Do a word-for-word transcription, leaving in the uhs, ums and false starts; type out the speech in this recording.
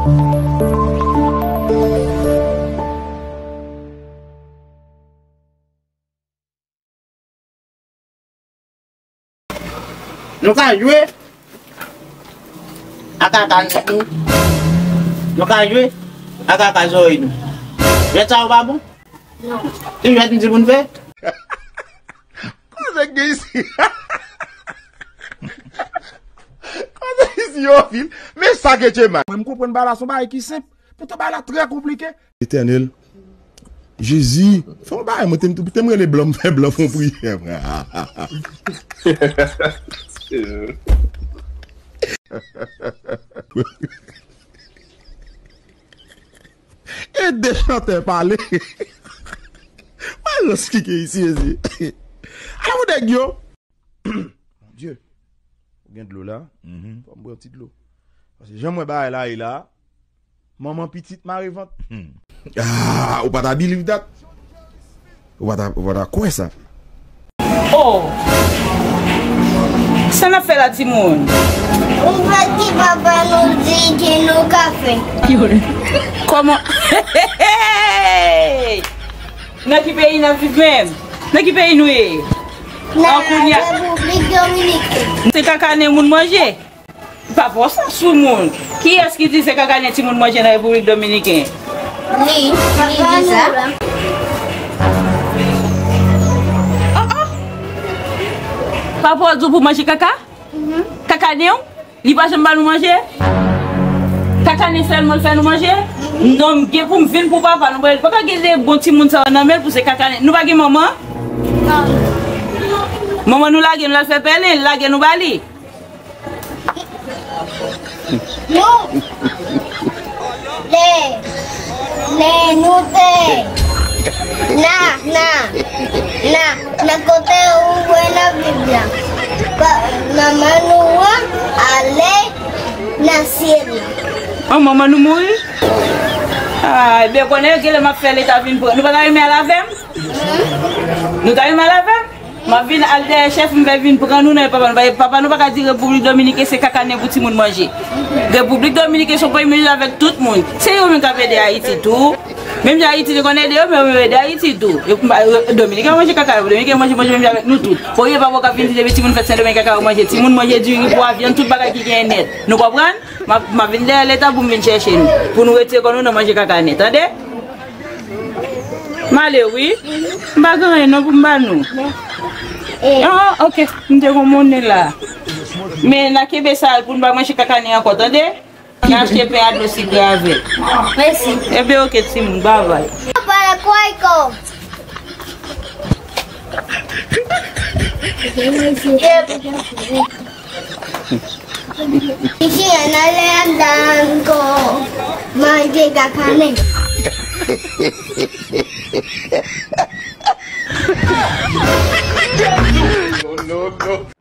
Nou ka jwe a kaka nèg nou. Nou ka jwe a kaka zòrèy nou. Jwèt sa yo pa bon? Non. Se jwèt m di pou n fè? Koze gen isi? Koze isi yo fil? Men sa ke che mal. Mwen m konprann bagay la, se yon bagay ki senp. Poutan bagay la trè konplike. Etènèl, Jezi, fè yon bagay, mwen te, te m rele blan, m fè blan fè yon priyè, frè. Ede chantè pale. Mwen rans ki gen isi, Jezi. Ala pou nèg yo. Bondye, ou gen dlo la? Mhm. Fò m bwè yon ti dlo. Paske jan m wè bagay la ye la, manman pitit mare vant. Hmm. Ah, ou pa ta believe that? Ou pa ta, ou pa ta kwè sa? Oh! Sa n ap fè la, timoun? Ou pa di papa nou di ki nou ka fè. Kòman? Nan ki peyi n ap viv menm? Nan ki peyi nou ye? Nan Repiblik Dominiken. Se kaka nen moun manje. Pa fè sa sou moun. Kiyès ki di se kaka nen timoun manje nan Repiblik Dominiken? Li, li di sa. Oh, oh. Papa w di w pou manje kaka? Mhm. Kaka nen w? Li pa janm ba nou manje? Kaka nen sèlman l fè nou manje? Non, m gen pou m vin pou papa nou. Pa ka gen de bon timoun sa yo nan men l pou se kaka nen. Nou pa gen manman? Non. Manman nou lage nou l al fè pèlen, l lage nou ba li. Nou, lè, lè nou te, na, na, na, nan kote ou wè nan Bib la, pa, manman nou an ale nan syèl la. An, manman nou mouri? Ah, ebyen, konnen gen lè m ap fè Leta vin pran. Nou pa ta renmen al avè m? Nou ta renmen al avè m? M ap vin al dèyè chèf, m fè vin pran nou nan papa nou. Papa nou pa ka di Repiblik Dominiken se kaka nen pou timoun manje. Repiblik Dominiken se yon peyi menm jan avèk tout moun. Se yo menm k ap ede Ayiti tou. Menm jan Ayiti te konn ede yo, men yo menm ede Ayiti tou. Yo, Dominiken manje kaka yo, Dominiken manje, manje menm jan avèk nou tout. Olye papa w k ap vin di depi timoun fèt Sendomeng kaka yo manje. Timoun manje diri, pwa, vyann, tout bagay ki genyen nèt. Nou konprann? M ap, m ap vin dèyè Leta pou m vin chèche nou. Pou nou retire kò nou nan manje kaka nen, tande? M ale wi. M pa gen anyen non pou m ba nou. Ah, ok. M te gon monnen la. Men n a kenbe sa pou n pa manje kaka nen ankò, tande? N a achte pen a dlo sikre avè l. Mèsi. Ebyen, ok, timoun, babay. Papa, la kway kò. Ici, en Orlando, manje kaka nen. No, no, no.